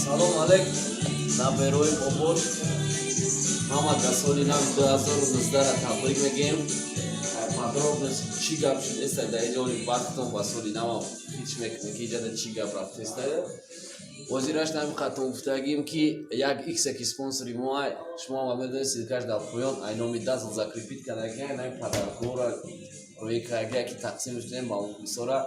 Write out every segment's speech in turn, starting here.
Салом алейк, наберои бобош. Ҳама дар соли нави 2019-ра табрик мегӯем. Подробность чӣ гап шуд эста дар иҷоли вақтон ба соли навам ҳеч мекунем, ки иҷада чӣ гап рафтеста. Ҳозираш нами қатон гуфтагим, ки як икса ки спонсори мо ай, шумо ҳама медонед, ссылка ш дар поён, ай номи Дазл закрепить кардаги, ай подарка ора рӯи кардаги, ки тақсим шудем ба мухлисора.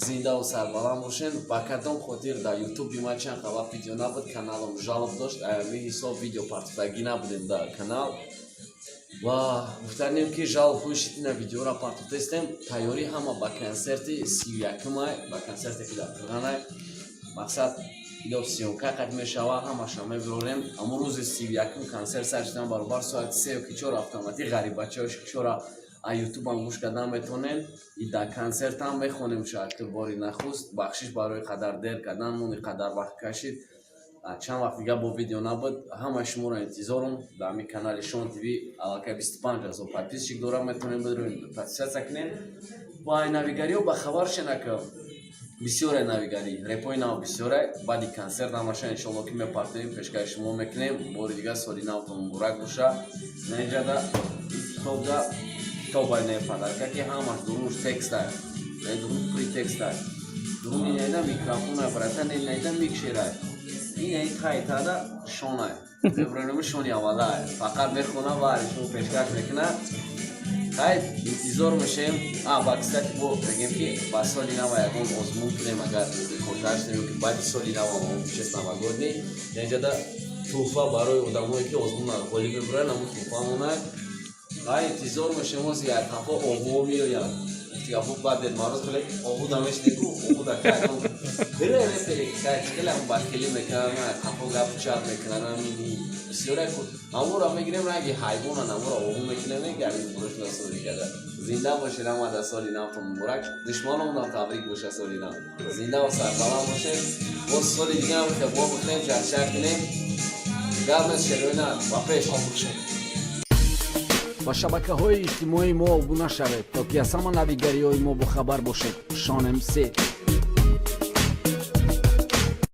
Зиндаву сарбаланд бошен. Ба кадом хотир дар Ютуби ман чанд вақт видео набуд? Каналам жалоб дошт, ами ҳисоб видео партофтагӣ набудем дар канал ва гуфтанем, ки жалоб ҳои ина видеора партофтестем. Тайёрӣ ҳама ба консерти 31-май, ба консерте ки дар Қирғанай. Мақсад, ило съёмка қат мешава, ҳамаша мебирорем. Аммо рӯзи 31-ум консерт сар шудан баробар соати 3 ки 4 автоматӣ ғарибачаҳо шикшора а Ютубам гӯш кардан метавонем и дар консертам мехонем. Шакл бори нахуст бахшиш барои қадар дер кардан, мони қадар вақт кашид. Чанд вақт дига бо видео набуд. Ҳамаи шуморо интизорум дар ҳамин канали Шон ТВ. Аллакай 25 000 подписчик дорам, метавонем бидроем, подписаться кунем ва ай навигариҳо ба хабар шенака. Бисёре навигарӣ, репои нав бисёре. Баъди консерт ҳамаша, иншоалло, ки мепартоем, пешкаши шумо мекунем. Бори дигар соли навтон муборак боша. Наинҷада китобда китобай не подарка, ки ҳамаш дуруш текстай, не дуруш пури текстай, дуруни найда микрофонай, братан, найда микшерай, ин тайтада шонай мебурем, шони аввалай фақат мехона ва шумо пешкаш мекунад. Хай, интизор мешем. А ба кстати, бо мегем, ки ба соли нава ягон озмун кунем, агар рекордаш нем, ки баъди соли нава чест новогодний. Инҷада тӯҳфа барои одамое, ки озмуна ғолиб мебуранд, ҳамун тӯҳфамона. Хай, интизор мешем. Ози як ҳафта оғо меояд. Гапо баъд Дед Мороз хеле оғу намешнеку, оғу да кай хеле репери кай хеле ҳам бахилӣ мекунанд, қафо гап чап мекунанд. Ҳамини бисёре ҳамуро мегирем, ранги ҳайвонан ҳамуро оғу мекунем, мегардем фурӯшна. Соли када зинда бошед ҳама, дар соли навтон муборак, душманонам табрик боша соли нав. Зиндаву сарбаланд бошед. Боз соли дига ҳам хел бо бихӯрем, чарчар кунем. Гап нест, шероина ба пеш. Ба шабакаҳои иҷтимоии мо обуна шавед, то ки аз ҳама навигариҳои мо бохабар бошед. Шон МС.